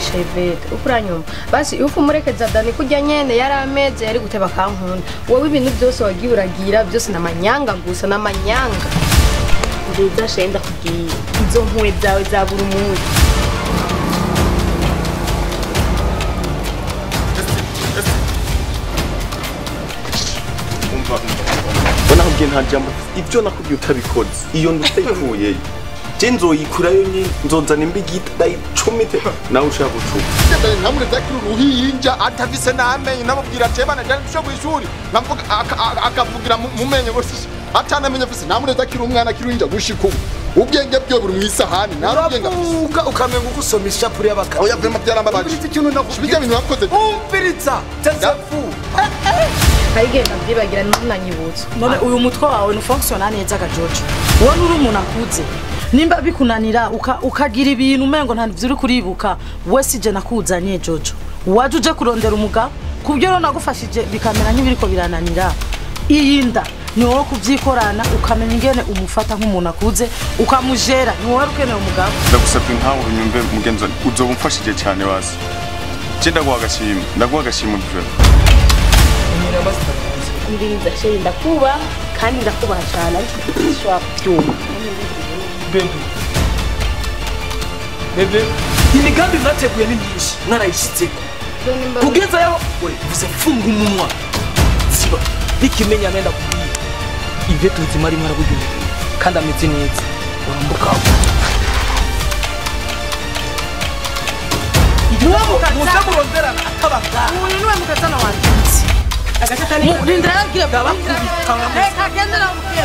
Ndakubahisha Yvette, ukuranyumva. Basi uko umurekeza Dani kujya nyene yarameze yari guteba kankunda. Wowe ibintu byose wagiye uragira byose namanyanga gusa namanyanga. Nziza shenda kugiye. Izo mpuwe zawe za buri munsi. Umva. Bona nta jambo ibyo nakubwiye utabikoze. Iyo ndutayikuye. Je nzoyikurayo nyine nzonzana imbigita ndayicumite nawe ushaka gucuma. Namureza kuri ruhinja atavise namenye namubwira tebana jana tusho kwishuri navuga akavugira mumenye gose atanamenye afise namureza kiri umwana kiruhinja gushika ubwenge byo buri mwisahani narubwenge afise ukamenga ugusoma ishapuri y'abakara. Oya vraiment byarambabaje. Ikintu nakubwiye ibintu wakoze umviriza tezefu ayigenda byibagira ntunanyibutse. None uyu mutwe wawe ntufunctiona neza ga George. Wowe uri umuntu akuze. Nimba bikunanira ukagira ibintu umengo nta vyuri kuribuka we sije nakuzanye Jojo. Waje uje kurondera umugabo kubyo rero nagufashije bikamera nk'ibiriko birananira. Iyinda ni wowe kuvyikorana ukamenya ingene umufata nk'umuntu akuze ukamujera ni wowe ukeneye umugabo. Ndagusabye nkawe unyumve mugenzo uzoba umfashije cyane basi. Je ndaguha agashimwe, ndaguha agashimwe byo. Ndiriza sheri ndakuba kandi ndakubaha cyane ariko sinshobora kubyumva. Bebe. Bebe, imigambi mwateguye ni myinshi mwarayishitseko. Kugeza yaho we vuze funga umunwa. Siba nikimenya nenda kubwiye. Ivyo tuzima ari mwarabugiye kandi ameze neza. Urambuka. Muze murondera atabanga. Uyu niwe mukazana wanje. Agacatani. Rindira ngira bwabakubita. Reka gendera ubwiye.